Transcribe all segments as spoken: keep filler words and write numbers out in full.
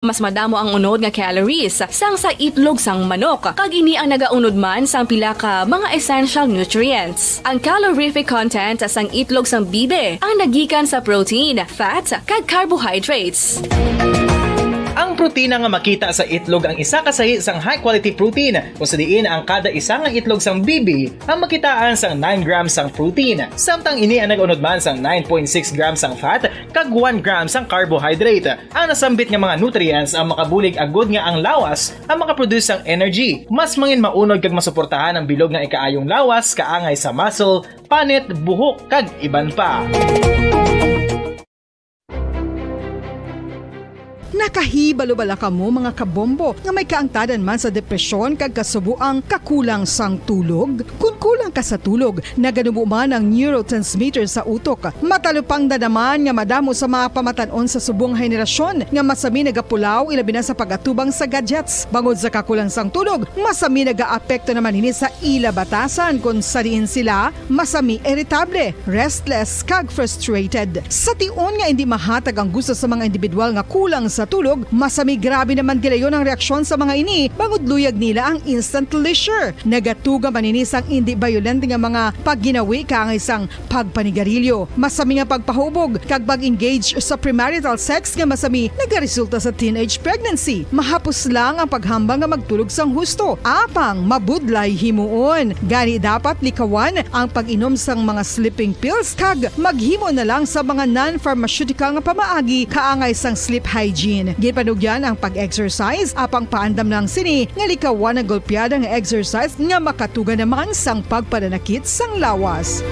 Mas madamo ang unod nga calories sang sa itlog sang manok, kag ini ang nagaunod man sang pila ka mga essential nutrients. Ang calorific content sang itlog sang bibi ang nagikan sa protein, fat, kag carbohydrates. Ang protina nga makita sa itlog ang isa ka sahi sang high-quality protein, kung sa diin ang kada isa nga itlog sang bibi ang makitaan sang nine grams sang protein, samtang ini ang nag-unod man sang nine point six grams sang fat kag one gram sang carbohydrate. Ang nasambit nga mga nutrients ang makabulig agud nga ang lawas ang makaproduce sang energy. Mas mangin maunod kag masuportahan ang bilog nga ikaayong lawas kaangay sa muscle, panit, buhok, kag iban pa. Nakahibalo bala kamo, mga kabombo, nga may kaangtadan man sa depresyon kag kasubo ang kakulang sang tulog? Kon kulang ka sa tulog, naganubo man ang neurotransmitter sa utok. Matalupangdan naman nga madamo sa mga pamatan-on sa subong henerasyon nga masami nagapulaw, ilabi na sa pag-atubang sa gadgets. Bangod sa kakulang sang tulog, masami nagaapekto naman ini sa ila batasan, kon sa diin sila masami iritable, restless, kag frustrated. Sa tion nga indi mahatag ang gusto sa mga individual nga kulang sa tulog, masami grabe naman gilayon ang reaksyon sa mga ini, bangod luyag nila ang instant leisure. Nagatuga man ini sang indi bayolente nga mga pagginawi kaangay sang pagpanigarilyo, masami nga pagpahubog, kag pag-engage sa premarital sex nga masami nagaresulta sa teenage pregnancy. Mahapos lang ang paghambal nga magtulog sang husto, apang mabudlay himuon. Gani, dapat likawan ang pag-inom sang mga sleeping pills kag maghimo na lang sa mga non-pharmaceutical nga pamaagi kaangay sang sleep hygiene. Ginpanugyan ang pag-exercise, apang paandam lang sini nga likawan ang golpeada nga exercise nga makatuga naman sang pagpananakit sang lawas.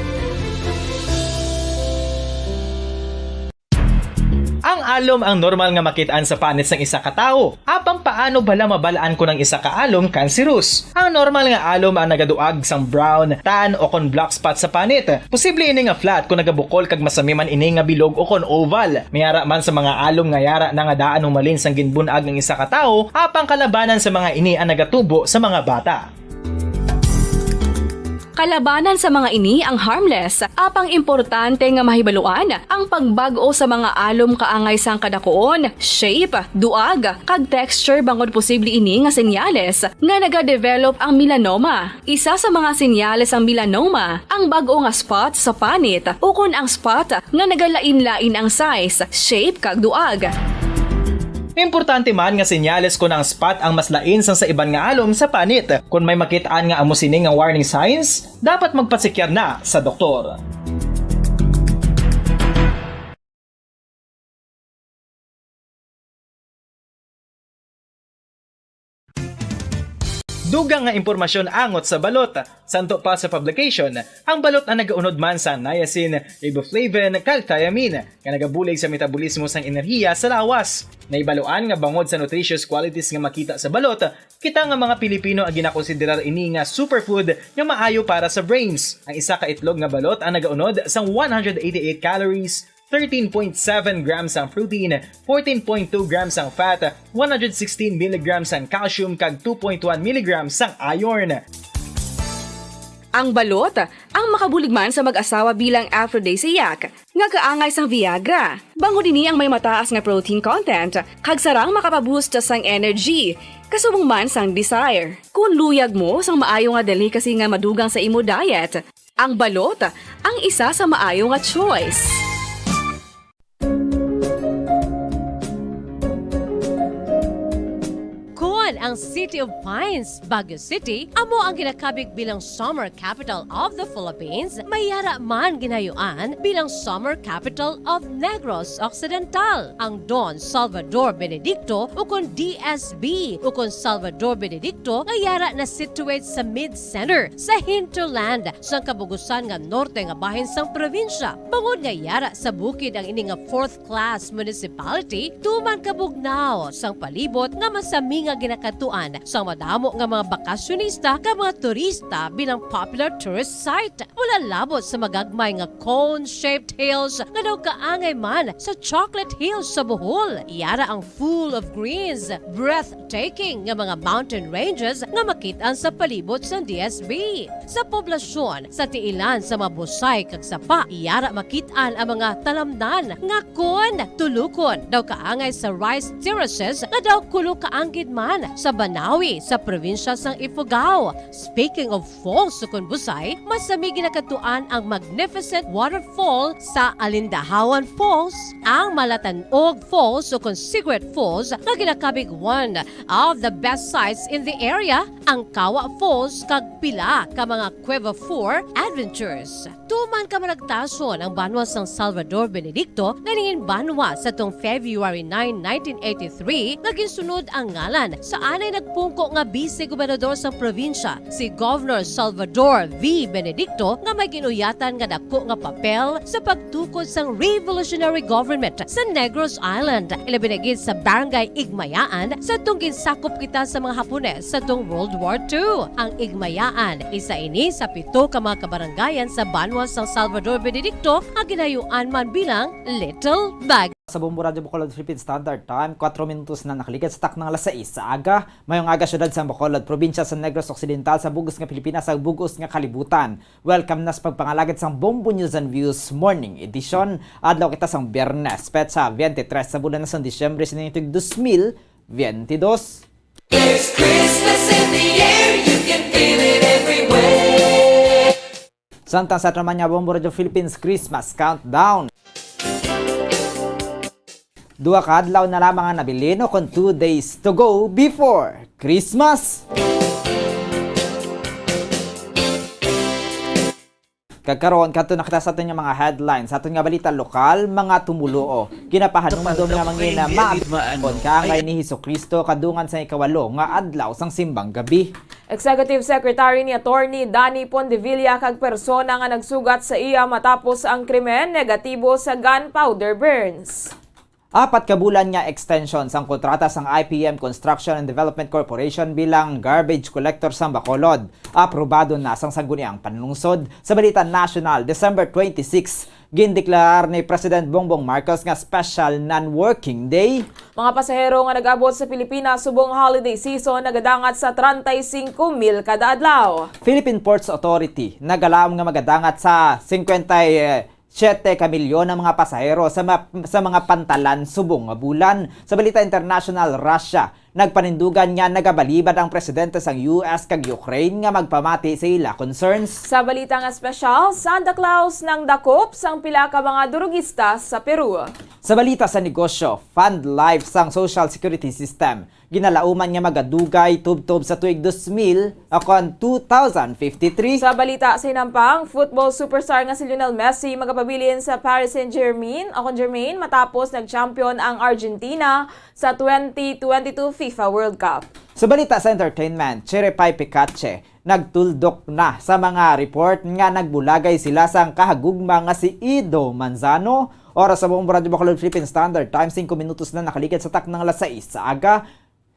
Ang alom ang normal nga makit-an sa panit sang isa ka tawo. Apang paano bala mabal-an kon ang isa ka alom kanseros? Ang normal nga alom ang nagaduag sang brown, tan, o kon black spot sa panit. Posible ini nga flat kon nagabukol kag masami man ini nga bilog o kon oval. May ara man sa mga alom nga yara na nga daan humalin sang ginbun-ag ang isa ka tawo, apang kalabanan sa mga ini ang nagatubo sa mga bata. Kalabanan sa mga ini ang harmless, apang importante nga mahibaluan ang pagbag-o sa mga alom kaangay sang kadakuon, shape, duag, kag texture, bangod posible ini nga senyales nga nagadevelop ang melanoma. Isa sa mga senyales sang melanoma ang bag-o nga spot sa panit ukon ang spot nga nagalain-lain ang size, shape, kag duag. Importante man nga senyales kon ang spot ang mas lain sang sa iban nga alom sa panit. Kon may makit-an nga amo sini nga warning signs, dapat magpatsikyar na sa doktor. Dugang nga impormasyon angot sa balot. Santo pa sa publication, ang balot ang nagaunod man sang niacin, riboflavin, kag thiamine, nga nagabulig sa metabolismo sang enerhiya sa lawas. Nahibaluan nga bangod sa nutritious qualities nga makita sa balot, kita nga mga Pilipino ang ginakonsiderar ini nga superfood nga maayo para sa brains. Ang isa ka itlog nga balot ang nagaunod sang one hundred eighty-eight calories, thirteen point seven grams ang protein, fourteen point two grams ang fat, one hundred sixteen milligrams ang calcium, kag two point one milligrams ang iron. Ang balot ang makabulig man sa mag-asawa bilang aphrodisiac nga kaangay sang Viagra. Bangod ini ang may mataas nga protein content, kag sarang makapaboost sang energy, kasubong man sang desire. Kon luyag mo sang maayo nga delicacy nga madugang sa imo diet, ang balot ang isa sa maayo nga choice. Kon ang City of Pines, Baguio City, amo ang ginakabig bilang Summer Capital of the Philippines, may yara man ginayuan bilang Summer Capital of Negros Occidental. Ang Don Salvador Benedicto, ukon D S B, ukon Salvador Benedicto, nga yara na-situate sa mid-center, sa hinterland, sang kabugusan nga norte nga bahin sang probinsya. Bangod nga yara sa bukid ang ini nga fourth class municipality, tuman kabugnaw sang palibot nga masami nga ginaka- Tuan sang madamo nga mga bakasyonista kag mga turista bilang popular tourist site. Wala labot sa magagmay nga cone-shaped hills nga daw kaangay man sa Chocolate Hills sa Bohol. Yara ang full of greens, breathtaking nga mga mountain ranges nga makit-an sa palibot sang D S B. Sa poblasyon, sa tiilan sa mga busay kag sapa, yara makit-an ang mga talamnan nga kon tulukon daw kaangay sa rice terraces nga daw kulo kaanggid man sa Banawi sa probinsya sang Ifugao. Speaking of falls, sukon busay, masami ginakatuan ang magnificent waterfall sa Alindahawan Falls, ang Malatanog Falls, sukon Secret Falls, nga ginakabig one of the best sights in the area, ang Kawa Falls, kag pila ka mga Cueva Four adventures. Tuman ka managtason ang banwa sang Salvador Benedicto nga nangin banwa sa tung February nine, nineteen eighty-three, nga ginsunod ang ngalan sa anay nagpungko nga bise gobernador sang probinsya, si Governor Salvador V. Benedicto, nga may ginuyatan nga dako nga papel sa pagtukod sang revolutionary government sa Negros Island, ilabi na gid sa Barangay Igmayaan, sa tung ginsakop kita sa mga Hapones sa tung World War Two. Ang Igmayaan, isa ini sa pito ka mga kabarangayan sa banwa sang Salvador Benedicto nga ginayuan man bilang Little Baguio. Sa Bombo Radyo Bacolod Philippine Standard Time, kuwatro minutos na nakaligad sa taknang alas sais sa aga. Mayong aga, siyudad sang Bacolod, probinsya sa Negros Occidental, sa bug-os nga Pilipinas, sa bug-os nga kalibutan. Welcome na sa pagpangalagad sang Bombo News and Views Morning Edition. Adlaw kita sang Biyernes, petsa twenty-three sa bulan na sang Disyembre sa tuig dos mil twenty-dos. There's Christmas in the air, you can feel it everywhere. Samtang sa aton man nga Bombo Radio Philippines Christmas Countdown. Duha ka adlaw na lamang ang nabilin, o kon two days to go before Christmas. Kag karon, kadto na kita sa aton nga mga headlines. Sa aton nga balita lokal, mga tumuluo, ginapahanumdom nga mangin maabot kon kaangay ni Jesu-Cristo kadungan sa ikawalo nga adlaw sang simbang gabi. Executive Secretary ni Attorney Danny Pondevilla kag persona nga nagsugat sa iya matapos ang krimen negatibo sa gunpowder burns. Apat ka bulan nga extension sang kontrata sang I P M Construction and Development Corporation bilang garbage collector sang Bacolod, aprobado na sang Sangguniang Panlungsod. Sa balita nasyonal, December twenty-six, gindeklarar ni President Bongbong Marcos nga special non-working day. Mga pasahero nga nag-abot sa Pilipinas subong holiday season nagadangat sa treinta y cinco mil kada adlaw. Philippine Ports Authority nagalaom nga magadangat sa cincuenta y siete ka milyon ang mga pasahero sa ma-, sa mga pantalan subong nga bulan. Sa balita international, Russia nagpanindugan nga nagabalibad ang presidente sang U S kag Ukraine nga magpamati sa ila concerns. Sa balita nga espesyal, Santa Claus nangdakop sang pila ka mga durugista sa Peru. Sa balita sa negosyo, fund life sang Social Security System ginalauman nga magadugay tubtob sa tuig dos mil, o kon two thousand fifty-three. Sa balita sa hinampang, football superstar nga si Lionel Messi magapabilin sa Paris Saint-Germain, o kon Germain, matapos nag-champion ang Argentina sa twenty twenty-two FIFA World Cup. Sa balita sa entertainment, Cherry Pie Picache nagtuldok na sa mga report nga nagbulagay sila sang kahagugma nga si Edo Manzano. Oras sa Bombo Radyo Bacolod Philippine Standard Time, singko minutos na nakaligad sa taknang alas sais sa aga.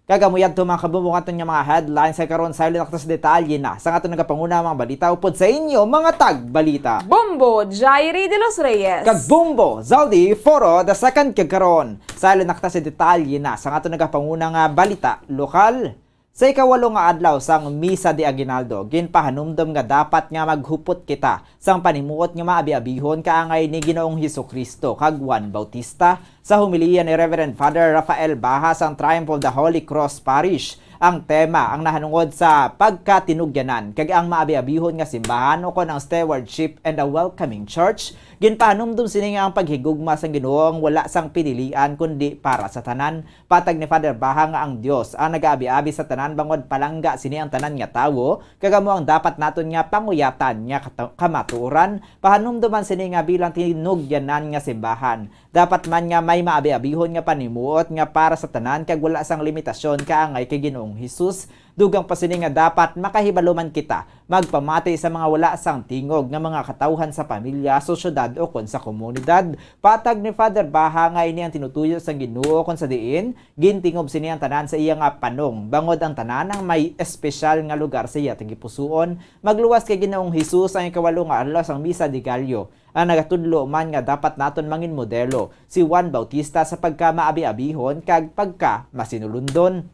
Kag amo yadto, mga kabombo, ang aton nga mga headlines. Kag karon, saylo na kita sa detalye na sang aton nagapanguna nga mga balita upod sa inyo, mga tagbalita, Bombo Jairi de los Reyes kag Bombo Zaldi Foro the second. Kag karon, saylo na kita sa detalye na sang aton nagapanguna nga balita lokal. Sa ikawalo nga adlaw sang Misa de Aguinaldo, ginpahanumdom nga dapat nga maghupot kita sang panimuot nga maabi-abihon kaangay ni Ginoong Jesu-Cristo kag Juan Bautista. Sa homilya ni Reverend Father Rafael Baha sang Triumph of the Holy Cross Parish, ang tema ang nahanungod sa pagkatinugyanan kag ang maabi-abihon nga simbahan, ukon ang stewardship and a welcoming church. Ginpahanumdom sini nga ang paghigugma sang Ginoo ang wala sang pinilian, kundi para sa tanan. Patag ni Father Baha nga ang Dios ang nagaabi-abi sa tanan, bangod palangga sini ang tanan nga tawo, kag amo ang dapat naton nga panguyatan nga kata-, kamatuoran. Pahanumdoman sini nga bilang tinugyanan nga simbahan, dapat man nga may maabi-abihon nga panimuot nga para sa tanan kag wala sang limitasyon kaangay kay Ginoong Jesus. Dugang pa sini nga dapat makahibalo man kita magpamati sa mga wala sang tingog nga mga katawhan sa pamilya, sa syudad, o kon sa komunidad. Patag ni Father Baha nga ini ang tinutuyo sang Ginoo, kon sa diin gintingob sini ang tanan sa iya nga panong, bangod ang tanan ang may espesyal nga lugar sa iya tagipusoon. Magluwas kay Ginoong Jesus ang ikawalo nga adlaw sang Misa de Gallo, ang nagatudlo man nga dapat naton mangin modelo si Juan Bautista sa pagkamaabi-abihon kag pagkamasinulundon.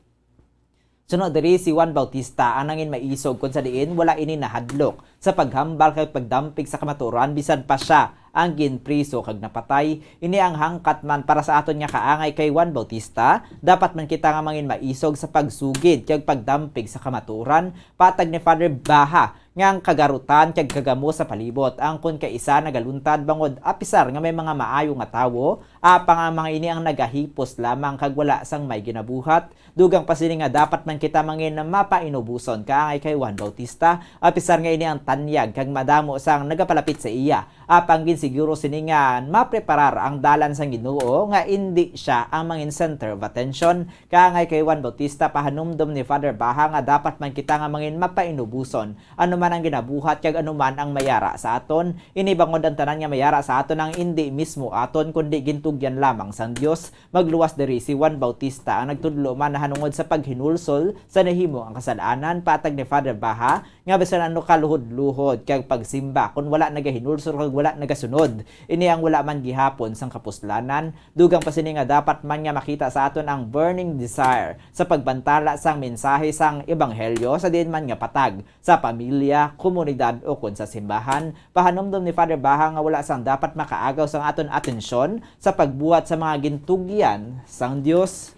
Suno diri, si Juan Bautista ang nangin maisog, kon sa diin wala ini nahadlok sa paghambal kag pagdampig sa kamatuoran, bisan pa sia ang ginpriso kag napatay. Ini ang hangkat man para sa aton nga kaangay kay Juan Bautista. Dapat man kita nga mangin maisog sa pagsugid kag pagdampig sa kamatuoran. Patag ni Father Baha nga ang kagarutan kag kagamo sa palibot ang kon kaisa nagaluntad, bangod apisar nga may mga maayo nga tawo, apang ang mga ini ang nagahipos lamang kag wala sang may ginabuhat. Dugang pa sini nga dapat man kita mangin mapainuboson kaangay kay Juan Bautista, apisar nga ini ang tanyag kag madamo sang nagapalapit sa iya. Apang ginsiguro sini nga mapreparar ang dalan sang Ginoo nga indi sia ang mangin center of attention. Kaangay kay Juan Bautista, pahanumdom ni Father Baha nga dapat man kita nga mangin mapainuboson, ano man ang ginabuhat kag ano man ang mayara sa aton. Ini bangod ang tanan nga mayara sa aton ang indi mismo aton, kundi gintugyan lamang sang Dios. Magluwas diri si Juan Bautista, ang nagtudlo man nahanungod sa paghinulsol sa nahimo ang kasal-anan. Patag ni Father Baha nga bisan ano ka luhod-luhod kag pagsimba, kon wala nagahinulsol kag wala nagasunod, ini ang wala man gihapon sang kapuslanan. Dugang pa sini nga dapat man nga makita sa aton ang burning desire sa pagbantala sang mensahe sang ebanghelyo sa diin man nga patag, sa pamilya, komunidad, o kon sa simbahan. Pahanumdom ni Father Baha nga wala sang dapat makaagaw sang aton atensyon sa pagbuhat sa mga gintugyan sang Dios.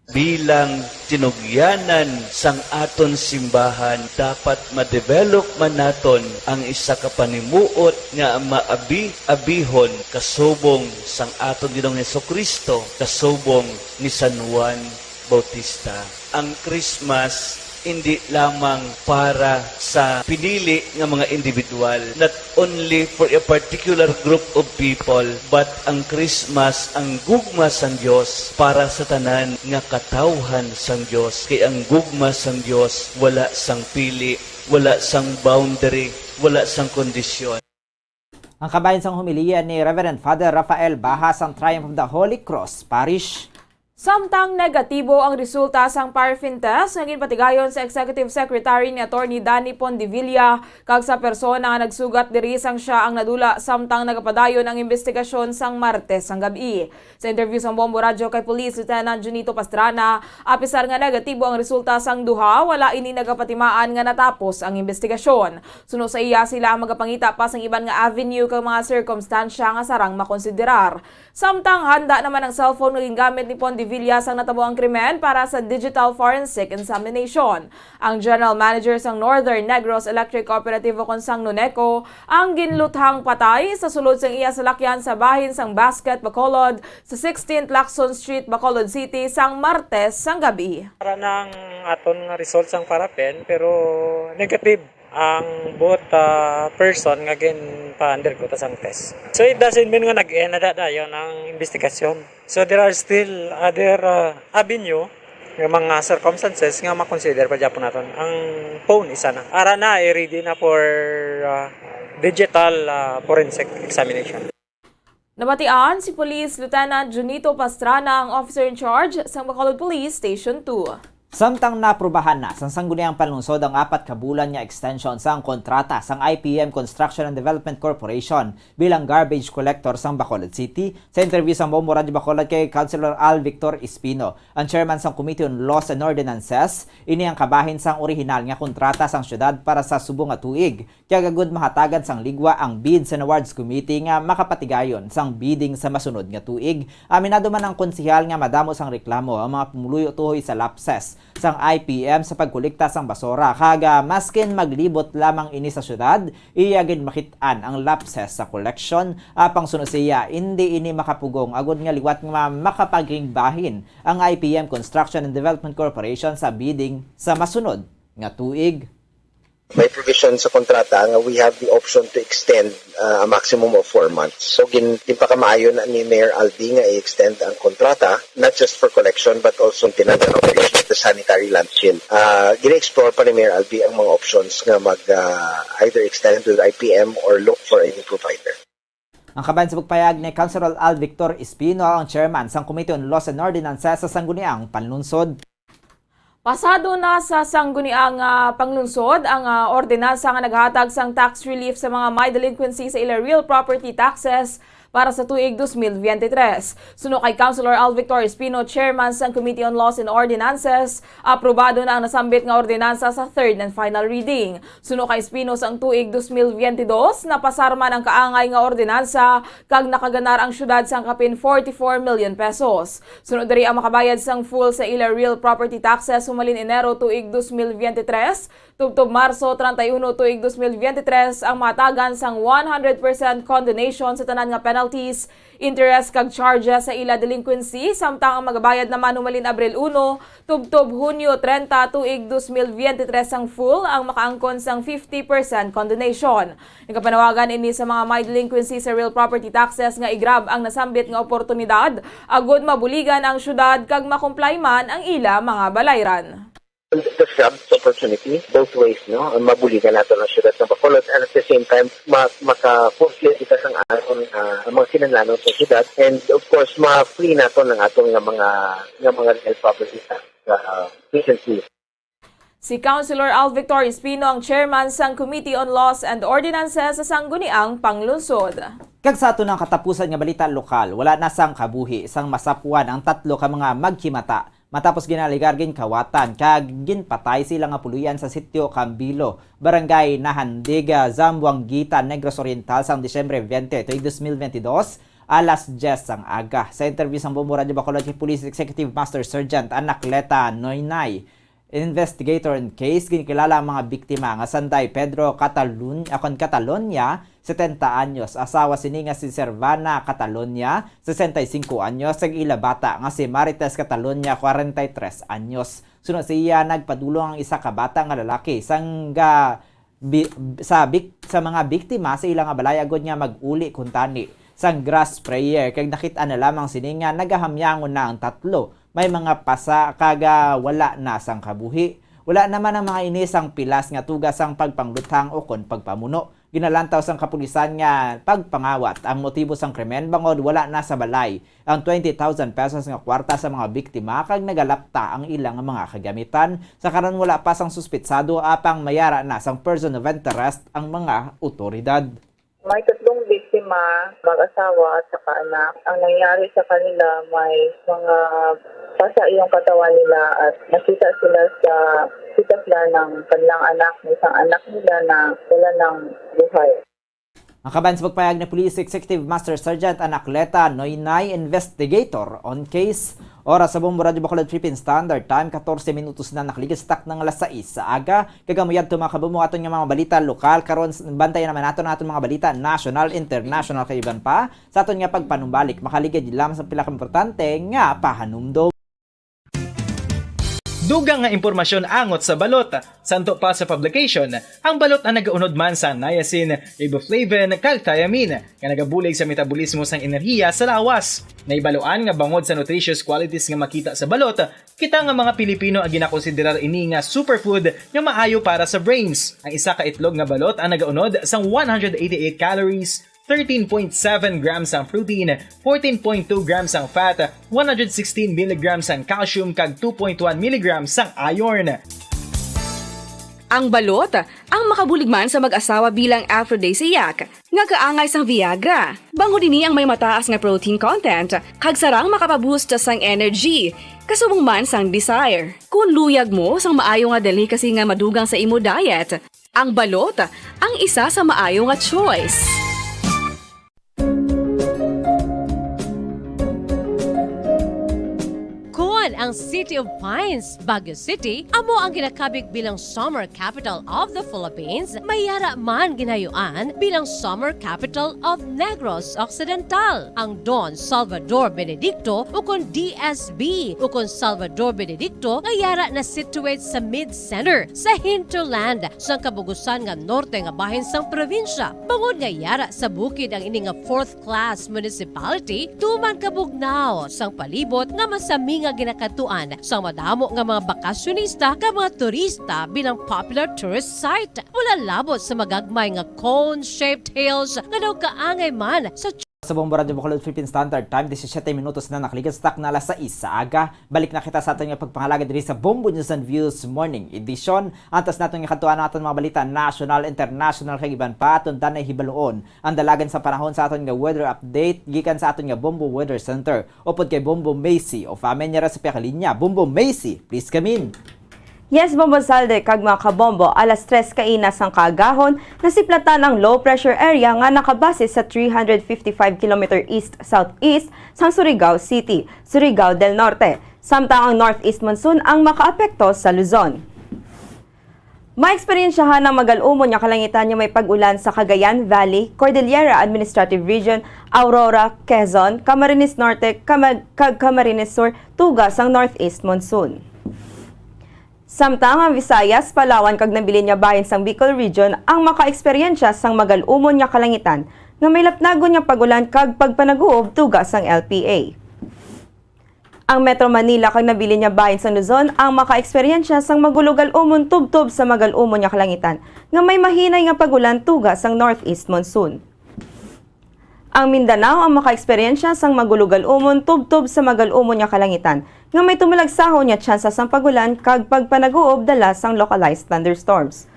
Bilang tinugyanan sang aton simbahan, dapat ma-develop man naton ang isa ka panimuot nga maabi-abihon kasubong sang aton Ginoong Jesu-Cristo, kasubong ni San Juan Bautista. Ang Christmas indi lamang para sa pinili nga mga individual, not only for a particular group of people, but ang Christmas, ang gugma sang Dios para sa tanan nga katawhan sang Dios. Kay ang gugma sang Dios wala sang pili, wala sang boundary, wala sang kondisyon. Ang kabahin sang homilya ni Reverend Father Rafael Baha sang Triumph of the Holy Cross Parish. Samtang negatibo ang resulta sang paraffin test nga ginpatigayon sa Executive Secretary ni Attorney Danny Pondevilla kag sa persona nga nagsugat diri sang sia ang nadula samtang nagapadayon ang imbestigasyon sang Martes sang gab-i. Sa interview sang Bombo Radyo kay Police Lieutenant Junito Pastrana, apisar nga negatibo ang resulta sang duha, wala ini nagapatimaan nga natapos ang imbestigasyon. Suno sa iya, sila ang magapangita pa sang iban nga avenue kag mga sirkumstansya nga sarang makonsiderar. Samtang handa naman ang cellphone nga gingamit ni Pondevilla sang natabo ang krimen para sa digital forensic examination. Ang general manager sang Northern Negros Electric Cooperative, ukon sang NONECO, ang ginluthang patay sa sulod sang iya salakyan sa bahin sang Basket, Bacolod, sa sixteenth Lacson Street, Bacolod City, sang Martes sang gabi. Para nang aton nga result sang paraffin, pero negative ang both, ah, person nga ginpa-undergo ta sang test. So, it doesn't mean nga nag-end na da-, dayon ang investigasyon. So, there are still other, ah, avenue nga mga circumstances nga makonsider pa gyapon naton. Ang phone, isa na. Ara na, eh, ready na for, ah, digital, ah, forensic examination. Nabatian si Police Lieutenant Junito Pastrana, ang officer in charge sang Bacolod Police Station two. Samtang naaprubahan na sang Sangguniang Panlungsod ang apat ka bulan nga extension sang kontrata sang I P M Construction and Development Corporation bilang garbage collector sang Bacolod City, sa interview sang Bombo Radyo Bacolod kay Councilor Al Victor Espino, ang chairman sang Committee on Laws and Ordinances, ini ang kabahin sang orihinal nga kontrata sang syudad para sa subong nga tuig. Kag agud mahatagan sang ligwa ang Bids and Awards Committee nga makapatigayon sang bidding sa masunod nga tuig. Aminado man ang konsehal nga madamo sang reklamo ang mga pumuluyo tuhoy sa lapses sang I P M sa pagkolekta sang basura, kag, ah, maskin maglibot lamang ini sa syudad, iya gid makit-an ang lapses sa koleksyon. Apang suno siya, indi ini makapugong agud nga liwat nga makapagingbahin ang I P M Construction and Development Corporation sa bidding sa masunod nga tuig. May provision sa kontrata nga we have the option to extend, uh, a maximum of four months. So, gin-, ginpakamaayo na ni Mayor Albi nga i-extend ang kontrata, not just for collection, but also maintenance and operation. sanitary landfill. Ah, gina-explore pa ni Mayor Albi ang mga options nga mag, ah, either extend to the I P M or look for a new provider. Ang kabahin sa pagpayag ni Councilor Al Victor Espino, ang chairman sang Committee on Laws and Ordinances sa Sangguniang Panlunsod. Pasado na sa sangguniang, ah, panlunsod ang, ah, ordinansa nga naghatag sang tax relief sa mga may delinquency sa ila real property taxes para sa tuig dos mil biyente tres. Suno kay Councilor Al Victor Espino, chairman sang Committee on Laws and Ordinances, aprobado na ang nasambit nga ordinansa sa third and final reading. Suno kay Espino, sang tuig dos mil biyente dos, napasar man ang kaangay nga ordinansa kag nakaganar ang syudad sang kapin forty-four million pesos. Sunod diri ang makabayad sang full sa ila real property taxes humalin Enero tuig dos mil biyente tres, tubtob Marso treinta y uno tuig dos mil biyente tres ang matagan sang one hundred percent condonation sa tanan nga penalties, interest kag charges sa ila delinquency, samtang ang magabayad naman humalin Abril uno tubtob Hunyo treinta tuig dos mil biyente tres ang full ang makaangkon sang fifty percent condonation. Nagapanawagan ini sa mga may delinquency sa real property taxes nga i-grab ang nasambit nga oportunidad agud mabuligan ang syudad kag ma-comply man ang ila mga balayran. The scrubs opportunity, both ways, no? Mabuligan nato ang syudad sa Bacolod, and at the same time, ma maka-fulfill kita sang aton, ah, mga kinahanglanon sa syudad, and of course, ma-free nato ang aton nga mga, nga mga real property tax, ah, recently. Si Councilor Al Victor Espino ang chairman sang Committee on Laws and Ordinances sa Sangguniang Panglungsod. Kag sa aton ang katapusan nga balita lokal, wala na sang kabuhi sang masapuan ang tatlo ka mga maghimata matapos ginaligar, ginkawatan kag ginpatay sa ila nga puloy-an sa Sitio Cambilo, Barangay Nahandig, ah, Zamboanguita, Negros Oriental, sang Disyembre twenty, tuig dos mil biyente dos, alas dyes sang aga. Sa interview sang Bombo Radyo Bacolod kay Police Executive Master Sergeant Anacleta Noynay, investigator in case, ginkilala ang mga biktima nga sanday Pedro Catalun-, akon Catalonia, setenta anyos, asawa sini nga si Servana Catalonia, sesenta y cinco anyos, kag ila bata nga si Marites Catalonia, kwarenta y tres anyos. Suno sa iya, nagpadulong ang isa ka bata nga lalaki sang ga-, bi-, sa bik-, sa mga biktima sa ila nga balay agud nga mag-uli kuntani sang grass sprayer, kag nakit-an na lamang sini nga nagahamyangon na ang tatlo. May mga pasa kag, ah, wala na sang kabuhi. Wala naman ang mga ini sang pilas nga tuga sang pagpangluthang ukon pagpamuno. Ginalantaw sang kapulisan nga pagpangawat ang motibo sang krimen bangod wala na sa balay ang twenty thousand pesos nga kwarta sa mga biktima kag nagalapta ang ilang mga kagamitan. Sa karon, wala pa sang suspitsado, apang may ara na sang person of interest ang mga otoridad. May tatlong biktima, mag-asawa at saka anak. Ang nangyari sa kanila, may mga pasa yung katawan nila at nakita sila sa, nakita sila ng kanilang anak, may isang anak nila na wala ng buhay. Ang kaban sa pagpayag ni Police Executive Master Sergeant Anacleta Noynay, investigator on case. Oras sa Bombo Radyo Bacolod Philippine Standard Time, katorse minutos na nakaligid sa takna nga alas sais sa aga. Kag amo yadto, mga kabombo, aton nga mga balita lokal. Karon, s-, bantayan naman naton ang aton mga balita national, international, kag iban pa. Sa aton nga pagpanumbalik, makaligid lamang sa pila ka importante nga pahanumdom. Dugang nga impormasyon angot sa balot. Santo pa sa publication, ang balot ang nagaunod man sa niacin, riboflavin, kag thiamine, nga nagabulig sa metabolismo sang enerhiya sa lawas. Nahibaluan nga bangod sa nutritious qualities nga makita sa balot, kita nga mga Pilipino ang ginakonsiderar ini nga superfood nga maayo para sa brains. Ang isa ka itlog nga balot ang nagaunod sang one hundred eighty-eight calories, thirteen point seven grams ang protein, fourteen point two grams ang fat, one hundred sixteen milligrams ang calcium, kag two point one milligrams ang iron. Ang balot, ang makabulig man sa mag-asawa bilang aphrodisiac, nga kaangay sang Viagra. Bangod ini ang may mataas nga protein content, kag sarang makapaboost sang energy, kasubong man sang desire. Kung luyag mo sang maayo nga delicacy nga madugang sa imo diet, ang balot, ang isa sa maayo nga choice. Kon ang City of Pines, Baguio City, amo ang ginakabig bilang Summer Capital of the Philippines, may ara man ginayuan bilang Summer Capital of Negros Occidental. Ang Don Salvador Benedicto, ukon D S B, ukon Salvador Benedicto, nga yara na situate sa mid-center, sa hinterland, sang kabugusan nga norte nga bahin sang probinsya. Bangod nga yara sa bukid ang ini nga fourth class municipality, tuman kabugnaw sang palibot nga masami nga ginakat-, tuan sang madamo nga mga bakasyonista kag mga turista bilang popular tourist site. Wala labot sa magagmay nga cone-shaped hills nga daw kaangay man sa Sa Bombo Radyo Bacolod, Philippine Standard Time, disisiete minutos na nakaligad sa takna alas sais sa aga. Balik na kita sa aton nga pagpangalagad diri sa Bombo News and Views Morning Edition. Antas naton nga kadtuan ang aton mga balita national, international, kag iban pa, aton danay hibaluon ang dalagan sa panahon sa aton nga weather update gikan sa aton nga Bombo Weather Center. Upod kay Bombo Macy of Amen, yara sa piyakalinya. Bombo Macy, please come in. Yes, Bombo Salde kag mga kabombo, alas tres kaina sang kaagahon, nasiplatan ang low pressure area nga nakabase sa three hundred fifty-five kilometer east-southeast sang Surigao City, Surigao del Norte. Samtang ang northeast monsoon ang makaapekto sa Luzon. Maeksperiensyahan ang magal-umon nga kalangitan nga may pag-ulan sa Cagayan Valley, Cordillera Administrative Region, Aurora, Quezon, Camarines Norte, Cama-, kag Camarines Sur, tuga sang northeast monsoon. Samtang ang Visayas, Palawan, kag nabilin nga bahin sang Bicol Region ang makaeksperyensya sang magal-umon nga kalangitan nga may lapnagon nga pag-ulan kag pagpanaguob tuga sang L P A. Ang Metro Manila kag nabilin nga bahin sang Luzon ang makaeksperyensya sang magulogal-umon tubtob sa magal-umon nga kalangitan nga may mahinay nga pag-ulan tuga sang northeast monsoon. Ang Mindanao ang makaeksperyensya sang magulogal-umon tubtob sa magal-umon nga kalangitan nga may tumalagsahon nga tsansa sang pag-ulan kag pagpanaguob dala sang localized thunderstorms.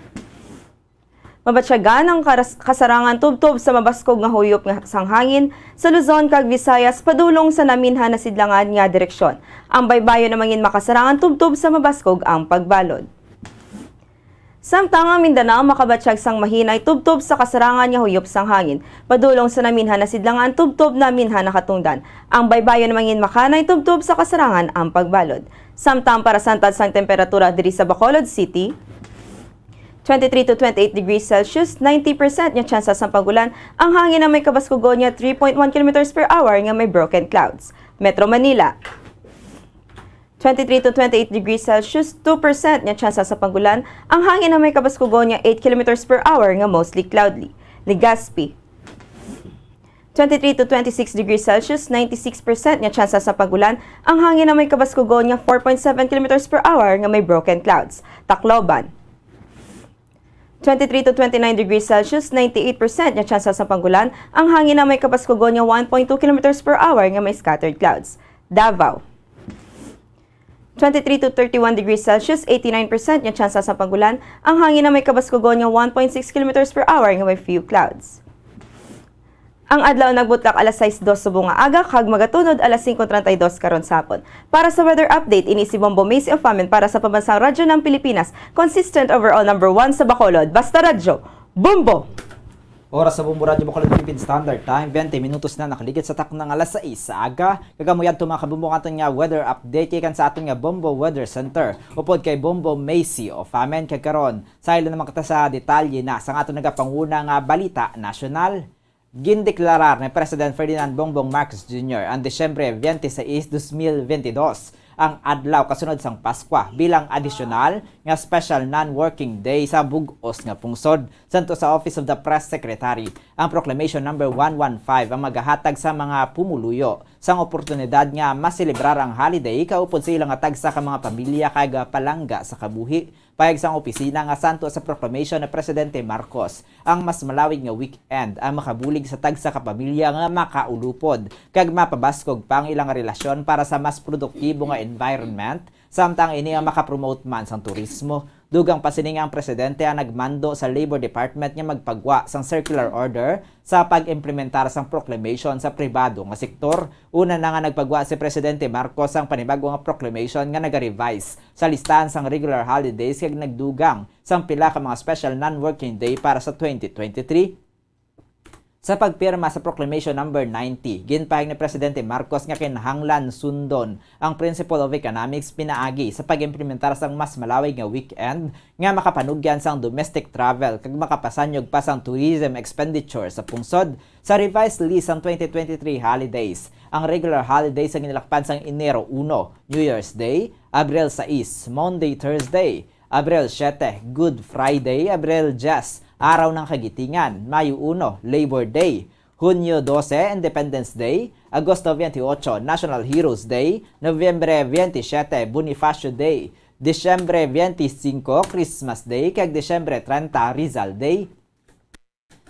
Mabatyagan ang karas-, kasarangan tubtob sa mabaskog nga huyop nga sang hangin sa Luzon kag Visayas padulong sa naminhan na sidlangan nga direksyon. Ang baybayon na mangin makasarangan tubtob sa mabaskog ang pagbalod. Samtang ang Mindanao makabatyag sang mahinay tubtob sa kasarangan nga huyop sang hangin padulong sa naminhan na sidlangan tubtob naminhan na katungdan. Ang baybayon na mangin makanay tubtob sa kasarangan ang pagbalod. Samtang para sa hantad sang temperatura diri sa Bacolod City, twenty-three to twenty-eight degrees Celsius, ninety percent nga tsansa sang pag-ulan, ang hangin na may kabaskugon nga three point one kilometers per hour nga may broken clouds. Metro Manila, twenty-three to twenty-eight degrees Celsius, two percent nga tsansa sa pag-ulan, ang hangin na may kabaskugon nga eight kilometers per hour nga mostly cloudy. Legazpi, twenty-three to twenty-six degrees Celsius, ninety-six percent nga tsansa sa pag-ulan, ang hangin na may kabaskugon nga four point seven kilometers per hour nga may broken clouds. Tacloban, twenty-three to twenty-nine degrees Celsius, ninety-eight percent nga tsansa sa pag-ulan, ang hangin na may kabaskugon nga one point two kilometers per hour nga may scattered clouds. Davao, twenty-three to thirty-one degrees Celsius, eighty-nine percent nga tsansa sa pag-ulan, ang hangin na may kabaskugon nga one point six kilometers per hour nga may few clouds. Ang adlaw nagbutlak alas sais dos subong nga aga kag magatunod alas singko treinta y dos karon sa hapon. Para sa weather update, ini si Bombo Macy of Amen para sa Pambansang Radyo ng Pilipinas, consistent overall number one sa Bacolod. Basta Radyo, Bombo! Oras sa Bombo Radyo Bacolod, Philippine Standard Time, twenty minutos na nakaligid sa takna nga alas sais sa aga. Kag amo yadto, mga kabombo, ang aton nga weather update gikan sa aton nga Bombo Weather Center. Upod kay Bombo Macy of Amen, kag karon, saylo naman kita sa detalye na sang aton nagapanguna nga balita nasyonal. Gindeklarar ni President Ferdinand Bongbong Marcos Junior ang Disyembre twenty-six, dos mil veintidós ang adlaw kasunod sang Paskwa bilang adisyonal nga special non-working day sa bug-os nga pungsod. Santo sa Office of the Press Secretary, ang Proclamation Number one one five ang magahatag sa mga pumuluyo sang oportunidad nga maselebrar ang holiday kaupod sa ila nga tagsa ka mga pamilya kag palangga sa kabuhi. Pahayag sang opisina nga santo sa proclamation ni Presidente Marcos, ang mas malawig nga weekend ang makabulig sa tagsa ka pamilya nga makaulupod kag mapabaskog pa ang ilang relasyon para sa mas produktibo nga environment, samtang ini ang makapromote man sang turismo. Dugang pa sini nga ang presidente ang nagmando sa Labor Department nga magpagwa sang circular order sa pag-implementar sang proclamation sa pribado nga sektor. Una na nga nagpagwa si Presidente Marcos sang panibag-o nga proclamation nga naga-revise sa listahan sang regular holidays kag nagdugang sang pila ka mga special non-working day para sa twenty twenty-three. Sa pagpirma sa Proclamation Number ninety, ginpahayag ni Presidente Marcos nga kinahanglan sundon ang principle of economics pinaagi sa pag-implementar sang mas malawig nga weekend nga makapanugyan sang domestic travel kag makapasanyog pa sang tourism expenditure sa pungsod. Sa revised list sang twenty twenty-three holidays, ang regular holidays ang ginalakpan sang Enero uno, New Year's Day, Abril sais, Maundy Thursday, Abril siete, Good Friday, Abril diyes, Araw ng Kagitingan, Mayo uno, Labor Day, Hunyo dose, Independence Day. Agosto veintiocho, National Heroes Day. Nobyembre veintisiete, Bonifacio Day. Disyembre veinticinco, Christmas Day, kag Disyembre treinta, Rizal Day.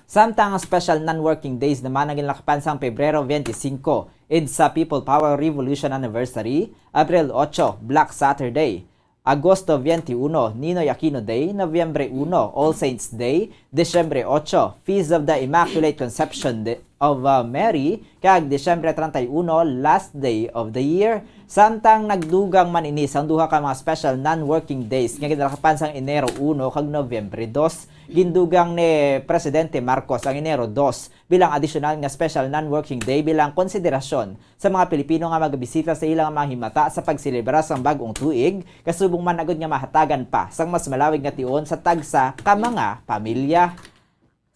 Samtang ang special non-working days naman ang ginlakapan sang Pebrero veinticinco, EDSA People Power Revolution Anniversary, Abril ocho, Black Saturday, Agosto veintiuno, Ninoy Aquino Day, Nobyembre uno, All Saints Day, Disyembre ocho, Feast of the Immaculate Conception Day of uh, Mary, kag Disyembre treinta y uno, Last Day of the Year. Samtang nagdugang man ini sang duha ka mga special non-working days nga ginlakapan sang Enero uno kag Nobyembre dos, gindugang ni Presidente Marcos ang Enero dos bilang additional nga special non-working day bilang konsiderasyon sa mga Pilipino nga magabisita sa ilang mga himata sa pagselebra sang bag-ong tuig, kasubong man agud nga mahatagan pa sang mas malawig nga tion sa tagsa ka mga pamilya.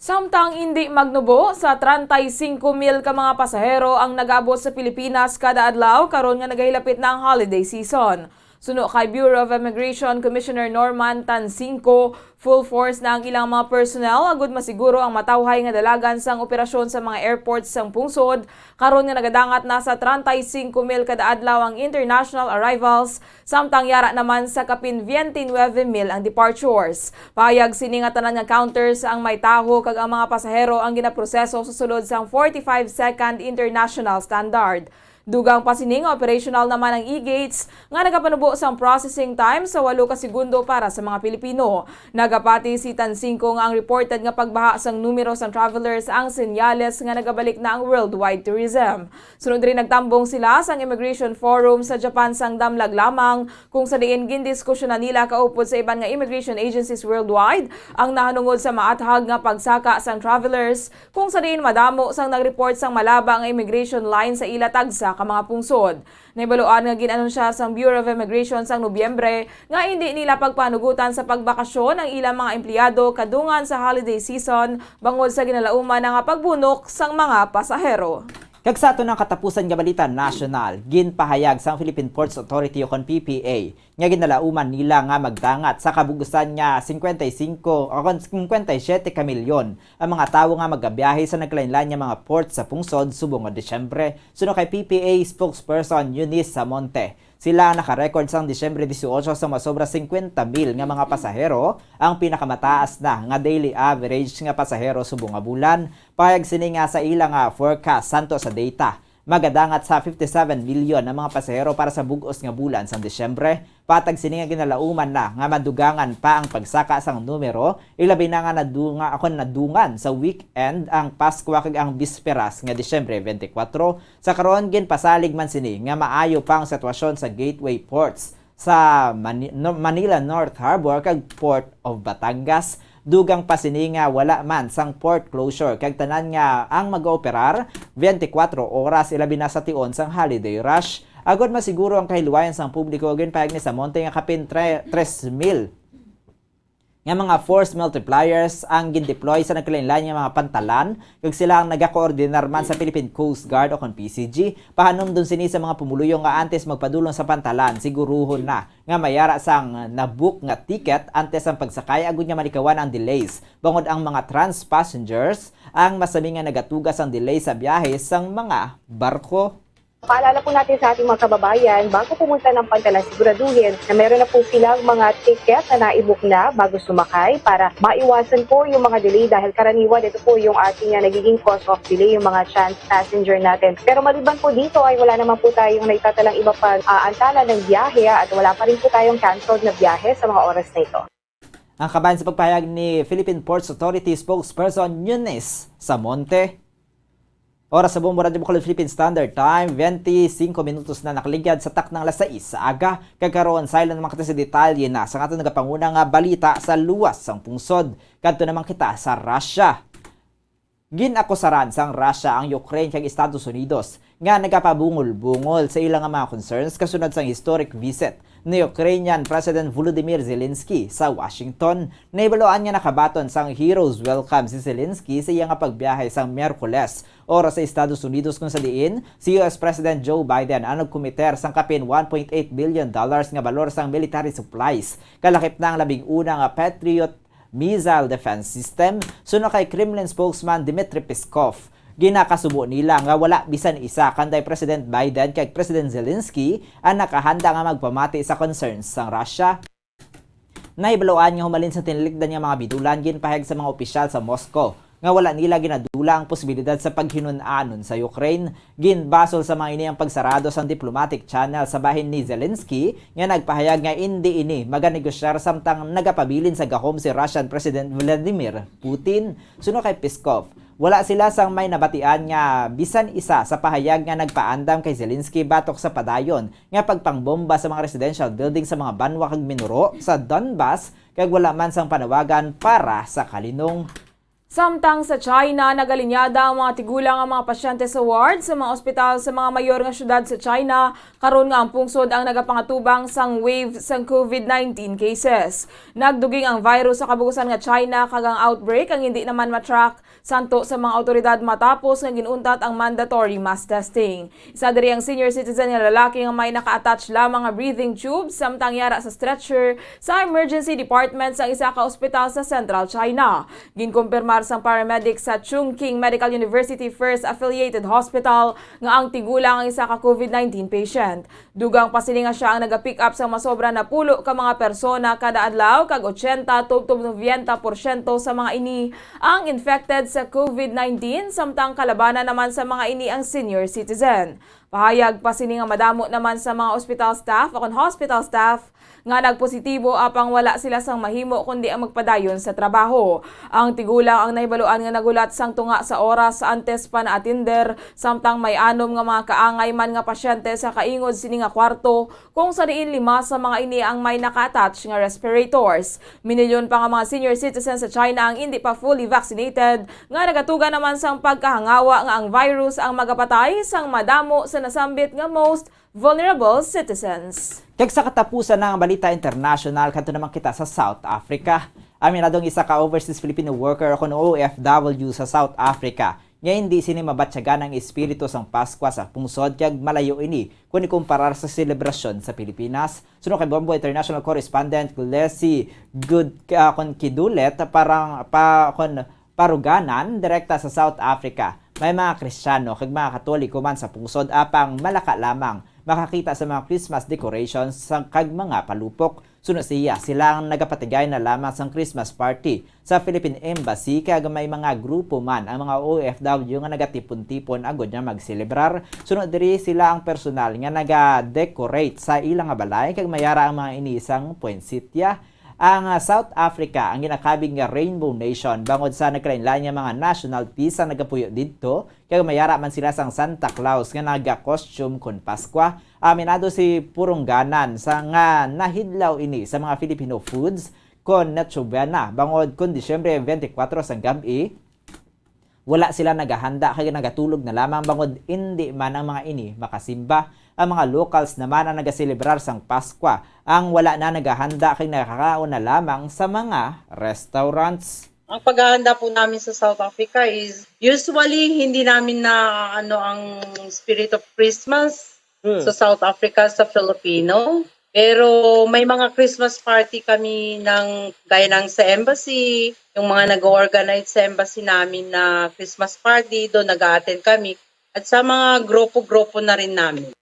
Samtang indi magnubo sa treinta y cinco mil ka mga pasahero ang nag-abot sa Pilipinas kada adlaw karon nga nagahilapit na ang holiday season. Suno kay Bureau of Immigration Commissioner Norman Tansinco, full force na ang ilang mga personnel agud masiguro ang matawhay nga dalagan sang operasyon sa mga airports sang pungsod karon nga nagadangat na sa treinta y cinco mil kada adlaw ang international arrivals, samtang yara naman sa kapin twenty-nine mil ang departures. Pahayag sini nga tanan nga counters ang may tawo kag ang mga pasahero ang ginaproseso sa sulod sang forty-five second international standard. Dugang pa sini nga operational naman ang e-gates nga nagapanubo sang processing time sa walo ka segundo para sa mga Pilipino. Nagapati si Tansinco nga ang reported nga pagbaha sang numero sang travelers ang senyales nga nagabalik na ang worldwide tourism. Sunod diri nagtambong sila sang Immigration Forum sa Japan sang damlag lamang, kung sa diin gindiskusyonan nila kaupod sa iban nga immigration agencies worldwide ang nahanungod sa maathag nga pagsaka sang travelers, kung sa diin madamo sang nag-report sang malaba nga immigration line sa ila tagsa ka mga pungsod. Nahibaluan nga gin-anunsyar sang Bureau of Immigration sang Nobyembre nga indi nila pagpanugutan sa pagbakasyon ang ilang mga empleyado kadungan sa holiday season bangod sa ginalauman na nga pagbunok sang mga pasahero. Kag sa aton ang katapusan nga balita nasyonal, ginpahayag sang Philippine Ports Authority o kon P P A nga ginalauman nila nga magdangat sa kabug-usan nga cincuenta y cinco o kon cincuenta y siete ka milyon ang mga tawo nga magabiyahe sa nagkalainlain nga mga port sa pungsod subong nga Disyembre, suno kay P P A spokesperson Eunice Samonte. Sila ang nakarecord sang Disyembre dieciocho sa masobra cincuenta mil nga mga pasahero, ang pinakamataas na nga daily average nga pasahero subong nga bulan. Pahayag sini nga sa ila nga forecast santo sa data, magadangat sa fifty-seven million ang mga pasahero para sa bug-os nga bulan sang Disyembre. Patag sini nga ginalauman na nga madugangan pa ang pagsaka sang numero, ilabi na nga nadunga, ako nadungan sa weekend ang Paskwa kag ang bisperas nga Disyembre twenty-four. Sa karon, ginpasalig man sini nga maayo pa ang sitwasyon sa gateway ports sa Mani-, no-, Manila North Harbor kag Port of Batangas. Dugang pa sini nga wala man sang port closure kag tanan nga ang mag-ooperar twenty-four oras, ilabi na sa tion sang holiday rush. Agod masiguro ang kahiluwayan sang publiko, ginpahayag ni Samonte nga kapin tre-, tres mil nga mga force multipliers ang gindeploy sa nagkalainlain nga mga pantalan, kag sila ang nagakoordinar man sa Philippine Coast Guard o kon P C G. Pahanumdon sini sa mga pumuluyo nga antes magpadulong sa pantalan, siguruhon na nga may ara sang nabook nga ticket antes ang pagsakay, agud nga malikawan ang delays, bangod ang mga trans passengers ang masami nga nagatuga sang delay sa biyahe sang mga barko. Paalala po natin sa ating mga kababayan, bago pumunta ng pantalan, siguraduhin na meron na po silang mga ticket na naibook na bago sumakay para maiwasan po yung mga delay, dahil karaniwan ito po yung ating, ah, nagiging cause of delay, yung mga trans passenger natin. Pero maliban po dito ay wala naman po tayong naitatalahang iba pang, ah, antala ng biyahe, ah, at wala pa rin po tayong canceled na biyahe sa mga oras na ito. Ang kabahin sa pagpahayag ni Philippine Ports Authority spokesperson Eunice Samonte. Oras sa Bombo Radyo Bacolod Philippine Standard Time, twenty-five minutos na nakaligad sa taknang alas sais sa aga. Kag karon, saylo naman kita sa detalye na sa aton nagapanguna nga balita sa luwas sang pungsod. Kadto naman kita sa Russia. Ginakusaran sang Russia ang Ukraine kag Estados Unidos nga nagapabungol-bungol sa ila nga mga concerns kasunod sang historic visit ni Ukrainian President Volodymyr Zelensky sa Washington. Nahibaluan nga nakabaton sang hero's welcome si Zelensky sa iya nga pagbiyahe sang Miyerkules, oras sa Estados Unidos, kung sa diin si U S President Joe Biden ang nagkomiter sang kapin one point eight billion dollars nga balor sang military supplies, kalakip na ang labing una nga Patriot missile defense system, suno kay Kremlin spokesman Dmitry Peskov. Ginakasubo nila nga wala bisan isa, kanday President Biden kag President Zelensky, ang nakahanda nga magpamati sa concerns sang Russia. Nahibaluan nga humalin sa tinilikdan nga mga bidulan, ginpahayag sa mga opisyal sa Moscow nga wala nila ginadula ang posibilidad sa paghinun-anon sa Ukraine. Ginbasol sa mga ini ang pagsarado sang diplomatic channel sa bahin ni Zelensky, nga nagpahayag nga indi ini maganegosyar samtang nagapabilin sa gahom si Russian President Vladimir Putin. Suno kay Peskov, wala sila sang may nabatian nga bisan isa sa pahayag nga nagpaandam kay Zelensky batok sa padayon nga pagpangbomba sa mga residential building sa mga banwa kag minuro sa Donbas, kag wala man sang panawagan para sa kalinong. Samtang sa China, nagalinyada ang mga tigulang nga mga pasyente sa ward sa mga ospital sa mga mayor nga syudad sa China, karon nga ang pungsod ang nagapangatubang sang wave sang covid nineteen cases. Nagduging ang virus sa kabugusan nga China, kag ang outbreak ang hindi naman ma-track santo sa mga awtoridad matapos nga gin-untat ang mandatory mass testing. Isa diri ang senior citizen nga lalaki nga may naka-attach lamang nga breathing tube samtang yara sa stretcher sa emergency department sang isa ka ospital sa Central China. Ginkumpirmar sang paramedic sa Chungking Medical University First Affiliated Hospital nga ang tigulang ang isa ka covid nineteen patient. Dugang pa sini nga sia ang nagapick up sang masobra napulo ka mga persona kada adlaw, kag ochenta tubtob nobenta porsyento sa mga ini ang infected sa covid nineteen, samtang kalabanan naman sa mga ini ang senior citizen. Pahayag pa sini nga madamo naman sa mga ospital staff o kon hospital staff nga nagpositibo, apang wala sila sang mahimo kundi ang magpadayon sa trabaho. Ang tigulang ang nahibaluan nga naghulat sang tunga sa oras antes pa naatinder, samtang may anom nga mga kaangay man nga pasyente sa kaingod sini nga kwarto, kung sa diin lima sa mga ini ang may naka-attach nga respirators. Minilyon pa nga mga senior citizens sa China ang indi pa fully vaccinated, nga nagatuga naman sang pagkahangawa nga ang virus ang magapatay sang madamo sa nasambit nga most vulnerable citizens. Kag sa katapusan na ang balita international, kadto naman kita sa South Africa. Aminado ang isa ka overseas Filipino worker o kon O F W sa South Africa nga hindi sini mabatyagan ang espiritu sang Paskwa sa pungsod, kag malayo ini kon ikumparar sa selebrasyon sa Pilipinas. Suno kay Bombo International Correspondent Leslie Good, ah, kon Kidulet, parang pa kon Paruganan, direkta sa South Africa. May mga Kristiyano kag mga Katoliko man sa pungsod, apang malaka lamang makakita sa mga Christmas decorations sa, kag mga palupok. Suno siya, sila ang nagapatigay na lamang sang Christmas party sa Philippine Embassy, kag may mga grupo man ang mga O F W nga nagatipon-tipon agud nga magselebrar. Suno diri, sila ang personal nga naga-decorate sa ila nga balay, kag mayara ang mga ini sang poinsettia. Ang, ah, South Africa ang ginakabig nga rainbow nation bangod sa nagkalainlain nga mga nationalities ang nagapuyo didto, kag mayara man sila sang Santa Claus nga naga-costume kon Paskwa. Aminado si Purungganan sa nga nahidlaw ini sa mga Filipino foods kon Noche Buena, bangod kon Disyembre twenty-four sang gab-i, wala sila nagahanda kag nagatulog na lamang bangod indi man ang mga ini makasimba. Ang mga locals naman ang nagaselebrar sang Paskwa, ang wala na nagahanda kag nakakaon na lamang sa mga restaurants. Ang paghahanda po namin sa South Africa is usually hindi namin na ano ang spirit of Christmas. Hmm. Sa South Africa, sa Filipino. Pero may mga Christmas party kami ng, gaya ng sa embassy, yung mga nag-organize sa embassy namin na Christmas party, doon nag-a-attend kami. At sa mga grupo-grupo na rin namin.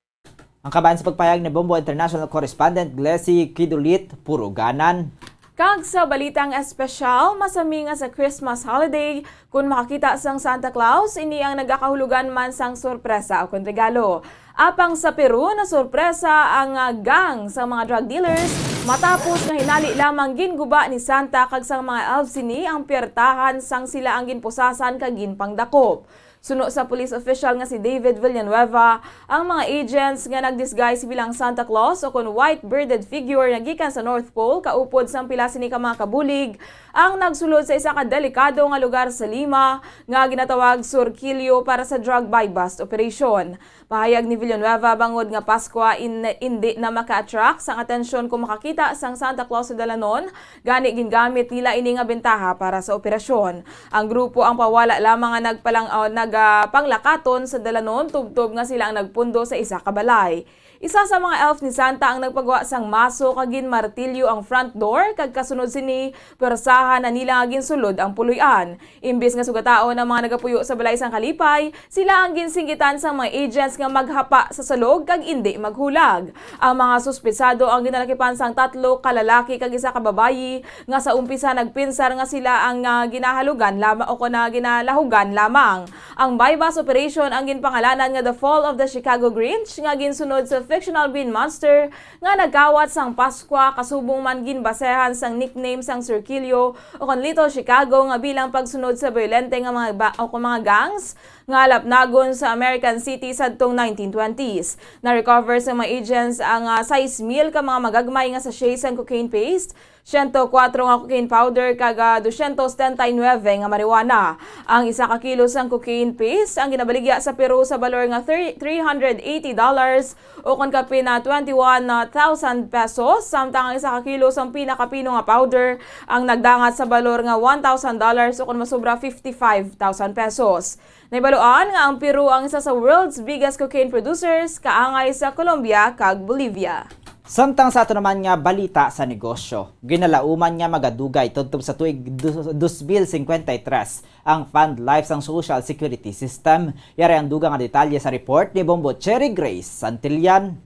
Ang kabahin sa pagpahayag ni Bombo International Correspondent Glency Kidulit Puruganan. Kag sa balitang espesyal, masami nga sa Christmas holiday, kun makakita sang Santa Claus, ini ang nagakahulugan man sang sorpresa o kon regalo. Apang sa Peru, nasorpresa ang, ah, gang sang mga drug dealers matapos nga hinali lamang ginguba ni Santa kag sang mga elves sini ang puwertahan sang sila ang ginpusasan kag ginpangdakop. Suno sa police official nga si David Villanueva, ang mga agents nga nag-disguise bilang Santa Claus o kon white bearded figure nga gikan sa North Pole kaupod sang pila sini ka mga kabulig ang nagsulod sa isa ka delikado nga lugar sa Lima nga ginatawag Surquillo para sa drug buy-bust operation. Pahayag ni Villanueva, bangod nga Paskwa in-, indi na maka-attract sang atensyon kung makakita sang Santa Claus sa dalanon, gani gingamit nila ini nga bentaha para sa operasyon. Ang grupo ang pawala lamang nga nagpalang-, ah, nag, ah, panglakaton sa dalanon tubtob nga sila ang nagpundo sa isa ka balay. Isa sa mga elf ni Santa ang nagpagwa sang maso kag ginmartilyo ang front door, kag kasunod sini, pwersahan na nila nga ginsulod ang puloy-an. Imbis nga sugataon ang mga nagapuyo sa balay sang kalipay, sila ang ginsinggitan sang mga agents nga maghapa sa sulog kag indi maghulag. Ang mga suspetsado ang ginalakipan sang tatlo ka lalaki kag isa ka babayi nga sa umpisa nagpinsar nga sila ang, ah, ginahalugan lamang o kon, ah, ginalahugan lamang. Ang buy-bust operation ang ginpangalanan nga The Fall of the Chicago Grinch nga ginsunod sa fictional green monster nga nagkawat sang Paskwa, kasubong man ginbasehan sang nickname sang Circilio o kon Little Chicago nga bilang pagsunod sa bayolente nga mga ba-, o kon mga gangs nga lapnagon sa American City sadtong nineteen twenties. Na-recover sa mga agents ang, ah, sais mil ka mga magagmay nga sachet sang cocaine paste, siyento kuwatro nga cocaine powder, kag, ah, dosyentos setenta y nuebe nga marijuana. Ang isa ka kilo sang cocaine paste ang ginabaligya sa Peru sa balor nga thir-, three hundred eighty dollars o kon kapin na twenty-one thousand pesos, samtang ang isa ka kilo sang pinakapino nga powder ang nagdangat sa balor nga one thousand dollars o kon masobra fifty-five thousand pesos. Nahibaloan nga ang Peru ang isa sa world's biggest cocaine producers, kaangay sa Colombia kag Bolivia. Samtang sa ato naman nga balita sa negosyo, ginalauman nga magadugay tubtob sa tuig du-, dos mil cincuenta y tres ang fund life sang Social Security System. Yari ang dugang nga detalye sa report ni Bombo Cherry Grace Santillan.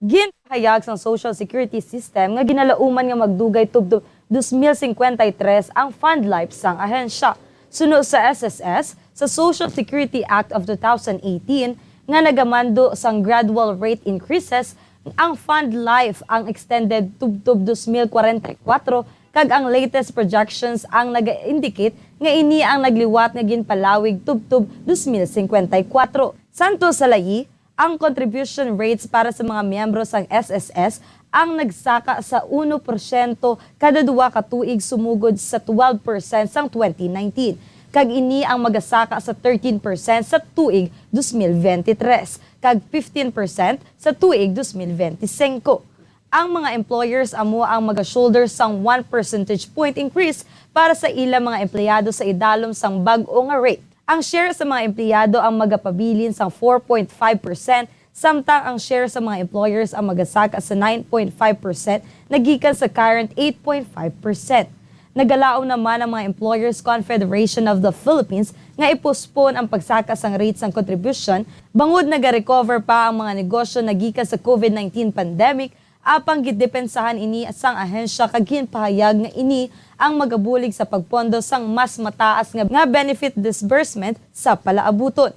Ginpahayag sang Social Security System nga ginalauman nga magdugay tubtob dos mil cincuenta y tres ang fund life sang ahensya. Suno sa S S S, sa Social Security Act of two thousand eighteen nga nagamando sang gradual rate increases, ang fund life ang extended tubtob dos mil kwarenta y kuwatro, kag ang latest projections ang naga-indicate nga ini ang nagliwat nga ginpalawig tubtob dos mil cincuenta y kuwatro. Santo sa layi, ang contribution rates para sa mga miyembro sang S S S ang nagsaka sa uno porsyento kada duwa ka tuig sumugod sa twelve percent sang twenty nineteen, kag ini ang magasaka sa thirteen percent sa tuig dos mil veintitrés kag fifteen percent sa tuig dos mil veinticinco. Ang mga employers amo ang maga-shoulder sang one percentage point increase para sa ila mga empleyado sa idalom sang bag-o nga rate. Ang share sa mga empleyado ang magapabilin sang four point five percent, samtang ang share sa mga employers ang magasaka sa nine point five percent nagikan sa current eight point five percent. Nagalaom naman ang mga Employers Confederation of the Philippines nga i-postpone ang pagsaka sang rate sang contribution bangod nagarecover pa ang mga negosyo nagikan sa COVID nineteen pandemic, apang gidepensahan ini sang ahensya kag ginpahayag nga ini ang magabulig sa pagpondo sang mas mataas nga, nga benefit disbursement sa palaabuton.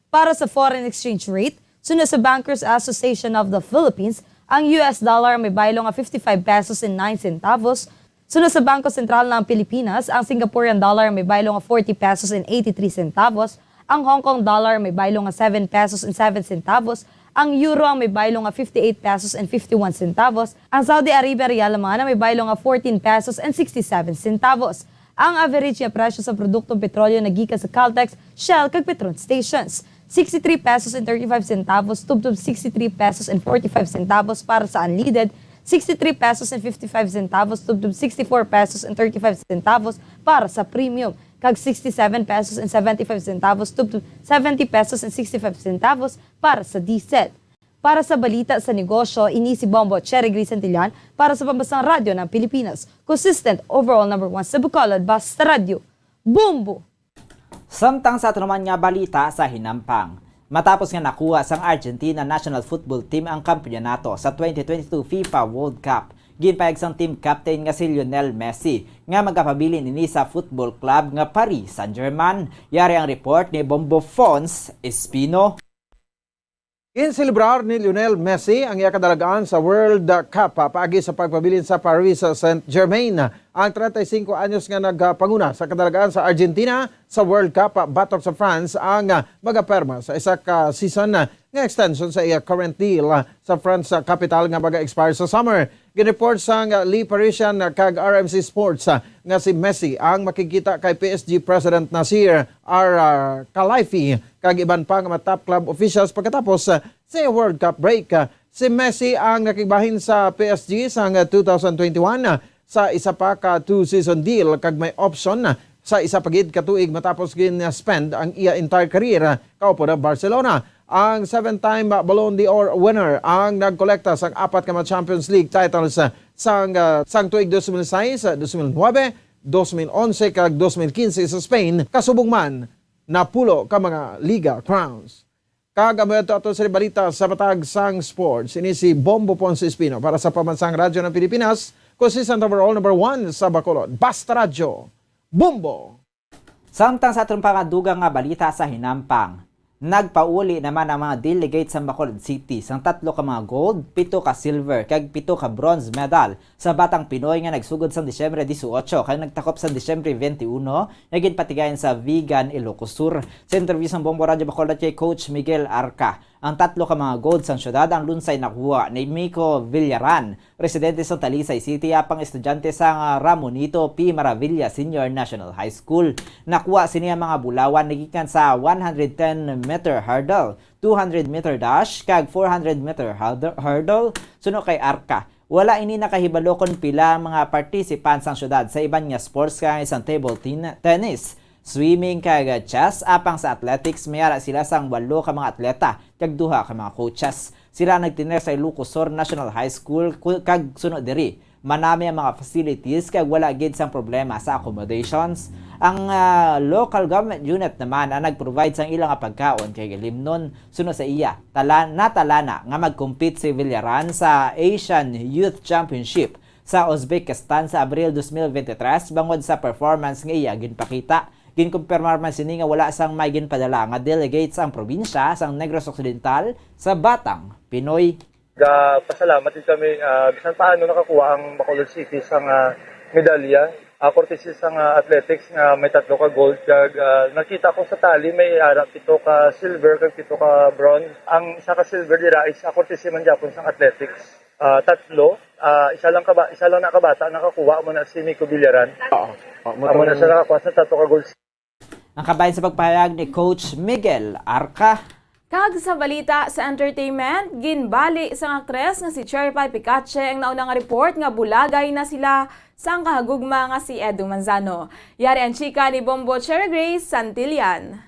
Para sa foreign exchange rate, suno sa Bankers Association of the Philippines, ang U S dollar may baylo nga fifty-five pesos and nine centavos. Suno sa Bangko Sentral ng Pilipinas, ang Singaporean dollar may baylo nga forty pesos and eighty-three centavos, ang Hong Kong dollar may baylo nga seven pesos and seven centavos, ang euro ang may baylo nga fifty-eight pesos and fifty-one centavos, ang Saudi Arabia real naman ang may baylo nga fourteen pesos and sixty-seven centavos. Ang average nga presyo sa produktong petrolyo nagikan sa Caltex, Shell, kag Petron stations, sixty-three pesos and thirty-five centavos tubtob sixty-three pesos and forty-five centavos para sa unleaded, sixty-three pesos and fifty-five centavos tubtob sixty-four pesos and thirty-five centavos para sa premium, kag sixty-seven pesos and seventy-five centavos tubtob seventy pesos and sixty-five centavos para sa diesel. Para sa balita sa negosyo, ini si Bombo Cherry Gris Santillan para sa Pambansang Radyo ng Pilipinas. Consistent, overall number one sa Bacolod, basta radyo. Bombo! Samtang sa ato naman nga balita sa hinampang, matapos nga nakuha sang Argentina national football team ang kampiyonato sa twenty twenty-two FIFA World Cup, ginpahayag sang team captain nga si Lionel Messi nga magapabilin ini sa football club nga Paris Saint-Germain. Yari ang report ni Bombo Fons Espino. Ginselebrar ni Lionel Messi ang iya kadalagan sa World Cup, ah, paagi sa pagpabilin sa Paris Saint-Germain. Ang treinta y cinco anyos nga nagpanguna sa kadalagan sa Argentina sa World Cup, ah, batok sa France ang, ah, magaperma sa isa ka season, ah, nga extension sa iya current deal, ah, sa France, ah, capital nga maga-expire sa summer. Ginreport sang Le Parisien kag R M C Sports, ah, nga si Messi ang makigkita kay P S G President Nasser Al-Khelaifi kag iban pa nga mga top club officials pagkatapos, ah, sa World Cup break. Ah, si Messi ang nakigbahin sa P S G sang, ah, two thousand twenty-one, ah, sa isa pa ka two-season deal kag may option, ah, sa isa pa gid ka tuig matapos gin-spend ang iya entire career, ah, kaupo na Barcelona. Ang seven-time Ballon d'Or winner ang nagkolekta sang apat ka mga Champions League titles, ah, sang, ah, sang tuig dos mil sais, ah, dos mil nuebe, dos mil onse, kag dos mil kinse sa Spain, kasubong man napulo ka mga Liga crowns. Kag amo ato, ato sa balita sa matag sang sports. Ini si Bombo Ponce Espino para sa Pambansang Radyo ng Pilipinas, consistent overall number one sa Bacolod. Basta Radyo, Bombo! Samtang sa aton pangadugang nga balita sa hinampang, nagpauli naman ang mga delegates sa Bacolod City sang tatlo ka mga gold, pito ka silver, kag pito ka bronze medal sa Batang Pinoy nga nagsugod sang Disyembre dieciocho kag nagtakop sang Disyembre twenty-one nga ginpatigayon sa Vigan, Ilocos Sur. Sa interview sang Bombo Radyo Bacolod kay Coach Miguel Arca, ang tatlo ka mga gold sang syudad ang lunsay nakuha ni Miko Villaran, residente sa Talisay City, apang estudyante sang Ramonito P. Maravilla Senior National High School. Nakuha sini ang mga bulawan nagikan sa one hundred ten meter hurdle, two hundred meter dash, kag four hundred meter hurdle, hurdle, suno kay Arca. Wala ini nakahibalo kon pila ang mga participants sang syudad sa iban nga sports, kagaya sang table ten-, tennis, swimming, kag chess. Apang sa athletics, may ara sila sang walo ka mga atleta kag duha ka mga coaches. Sila nagtener sa Ilocos Sur National High School ku-, kag suno diri, manami ang mga facilities kag wala gid sang problema sa accommodations. Ang, ah, local government unit naman ang nag-provide sang ila nga pagkaon kag ilimnon. Suno sa iya, tala-, natalana nga mag-compete si Villaran sa Asian Youth Championship sa Uzbekistan sa Abril dos mil veintitrés bangod sa performance nga iya ginpakita. Ginkumpirmar man sini nga wala sang may ginpadala nga delegates ang probinsya sang Negros Occidental sa Batang Pinoy. Gapasalamat din kami, ah, bisan paano nakakuha ang Bacolod City sang medalya. Ah, courtesy sang athletics nga may tatlo ka gold, kag, ah, nakita ko sa tally may ara pito ka silver kag pito ka bronze. Ang isa ka silver dira is, ah, courtesy man gyapon sang athletics. Ah, tatlo, ah, isa lang ka ba-, isa lang na kabata nakakuha, amo na si Miko Villaran. Oo. Oh, mo Amo na siya nakakuha sa tatlo ka gold. Ang kabahin sa pagpahayag ni Coach Miguel Arca. Kag sa balita sa entertainment, ginbali sang aktres nga si Cherry Pie Picache ang nauna nga report nga bulagay na sila sang kahagugma nga si Edo Manzano. Yari ang chika ni Bombo Cherry Grace Santillan.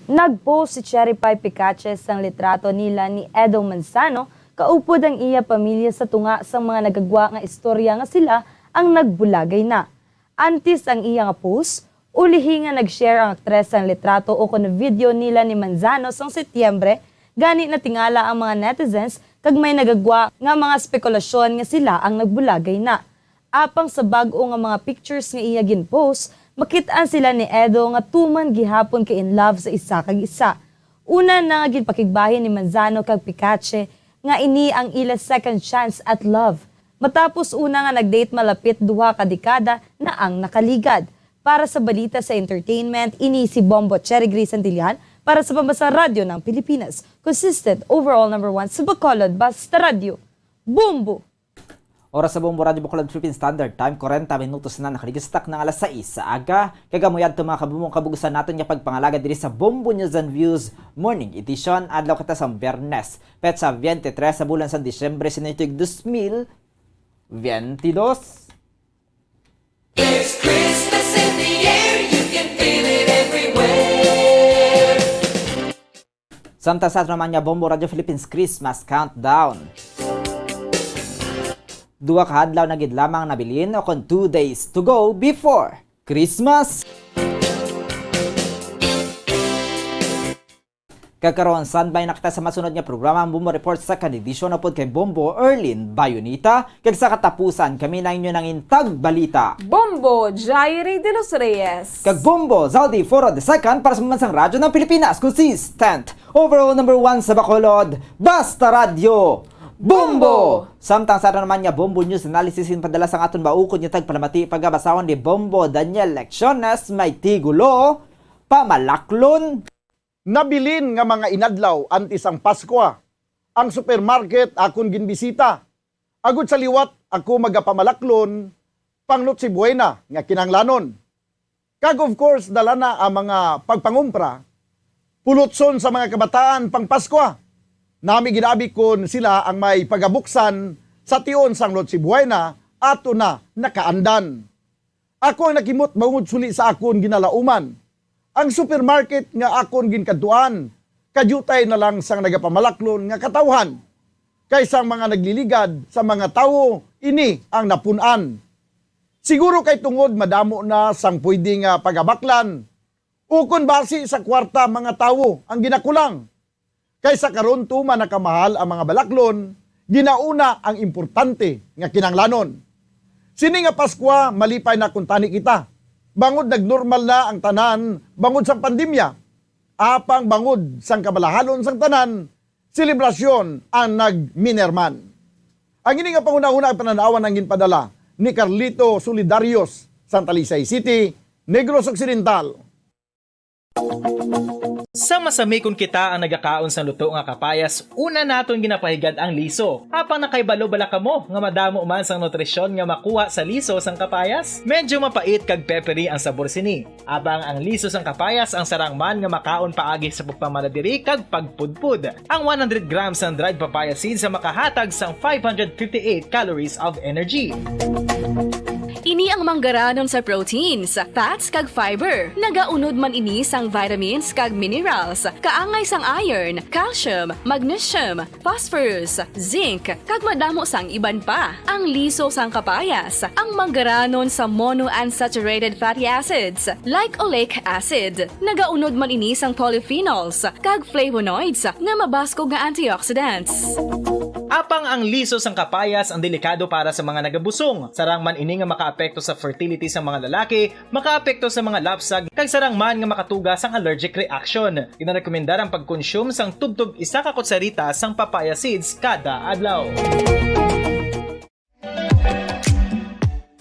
Nag-post si Cherry Pie Picache sang litrato nila ni Edo Manzano kaupod ang iya pamilya sa tunga sang mga nagagwa nga istorya nga sila ang nagbulagay na. Antes ang iya nga post, ulihi nga nag-share ang aktres sang litrato ukon video nila ni Manzano sang Setyembre, gani natingala ang mga netizens kag may nagagwa nga mga spekulasyon nga sila ang nagbulagay na. Apang sa bag-o nga mga pictures nga iya gin-post, makit-an sila ni Edo nga tuman gihapon ka in love sa isa kag isa. Una na nga ginpakigbahin ni Manzano kag Picache nga ini ang ila second chance at love. Matapos una nga nag-date malapit duha ka dekada na ang nakaligad. Para sa balita sa entertainment, ini si Bombo Cherry Grace Santillan para sa Pambansang Radyo ng Pilipinas. Consistent overall number one sa Bacolod, basta radyo. Bombo! Oras sa Bombo Radyo Bacolod Philippine Standard Time, kwarenta minutos na nakaligos sa takna nga alas sais sa aga. Kag amo yadto, mga kabombo, ang kabug-usan naton nga pagpangalagad diri sa Bombo News and Views Morning Edition. Adlaw kita sa Biyernes, petsa twenty-three sa bulan sa Disyembre, sa tuig dos mil veintidós. There's Christmas in the air, you can feel it everywhere. Samtang sa aton naman nga Bombo Radyo Philippines Christmas Countdown. Duha ka adlaw na gid lamang nabilin, o kon two days to go before Christmas. Kag karon, standby na kita sa masunod nga programa, ang Bombo Report, second edition, upod kay Bombo Erlin Bayonita. Kag sa katapusan, kami na inyo nangin tagbalita, Bombo Jairi de los Reyes. Kag Bombo Zaldi Foro the second para sa Pambansang Radyo ng Pilipinas, consistent overall number one sa Bacolod, basta radyo, Bombo! Samtang sa aton naman nga Bombo News Analysis, ginpadala sang aton maukod nga tagpalamati, pagabasahon ni Bombo Daniel Lecciones, may tigulo, Pamalaklon. Nabilin nga mga inadlaw antes ang Paskwa, ang supermarket akon ginbisita. Agud sa liwat ako magapamalaklon pang Noche Buena nga kinahanglanon. Kag of course, dala na ang mga pagpangumpra, pulotson sa mga kabataan pang Paskwa. Nami ginabi kon sila ang may pagabuksan sa tion sang Noche Buena, ato na nakaandan. Ako ang nakimot bangod suli sa akon ginalauman. Ang supermarket nga akon ginkadtuan, kadiutay na lang sang nagapamalaklon nga katawhan, kay sang mga nagliligad sa mga tawo ini ang napun-an. Siguro kay tungod madamo na sang pwede nga pagabaklan, ukon basi sa kwarta mga tawo ang ginakulang. Kay sa karon tuman nakamahal ang mga balaklon, ginauna ang importante nga kinahanglanon. Sini nga Paskwa, malipay na kuntani kita, bangod nagnormal na ang tanan bangod sang pandemya. Apang bangod sang kabalahalon sang tanan, selebrasyon ang nagminerman. Ang ini nga panghunahuna ang panan-awan ang ginpadala ni Carlito Solidarios, sang Talisay City, Negros Occidental. Sa masamikon kita ang nagakaon sang luto nga kapayas, una naton ginapahigad ang liso. Apang nakahibalo bala kamo nga madamo man sang nutrisyon nga makuha sa liso sang kapayas? Medyo mapait kag peppery ang sabor sini. Apang ang liso sang kapayas ang sarang man nga makaon paagi sa pagpamaladiri kag pagpudpod. Ang one hundred grams sang dried papaya seeds ang makahatag sang five hundred fifty-eight calories of energy. Ini ang manggaranon sa proteins, fats kag fiber. Nagaunod man ini sang vitamins kag minerals, kaangay sang iron, calcium, magnesium, phosphorus, zinc, kag madamo sang iban pa. Ang liso sang kapayas, ang manggaranon sa monounsaturated fatty acids, like oleic acid. Nagaunod man ini sang polyphenols kag flavonoids nga mabaskog nga antioxidants. Apang ang liso sang kapayas ang delikado para sa mga nagabusong. Sarang man ini nga makaapekto sa fertility sa mga lalaki, makaapekto sa mga lapsag, kag sarang man nga makatuga sang allergic reaction. Ginarekomendar ang pagkonsume sang tubtob isa ka kutsarita sang papaya seeds kada adlaw.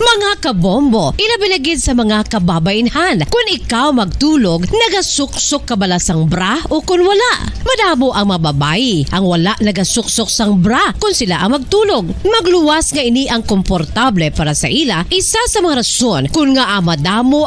Mga kabombo, ilabi na gid sa mga kababainhan. Kung ikaw magtulog, nagasuksok ka bala sang bra o kung wala? Madamo ang mga babayi ang wala nagasuksok sang bra kung sila ang magtulog. Magluwas nga ini ang komportable para sa ila, isa sa mga rason kung ngaa madamo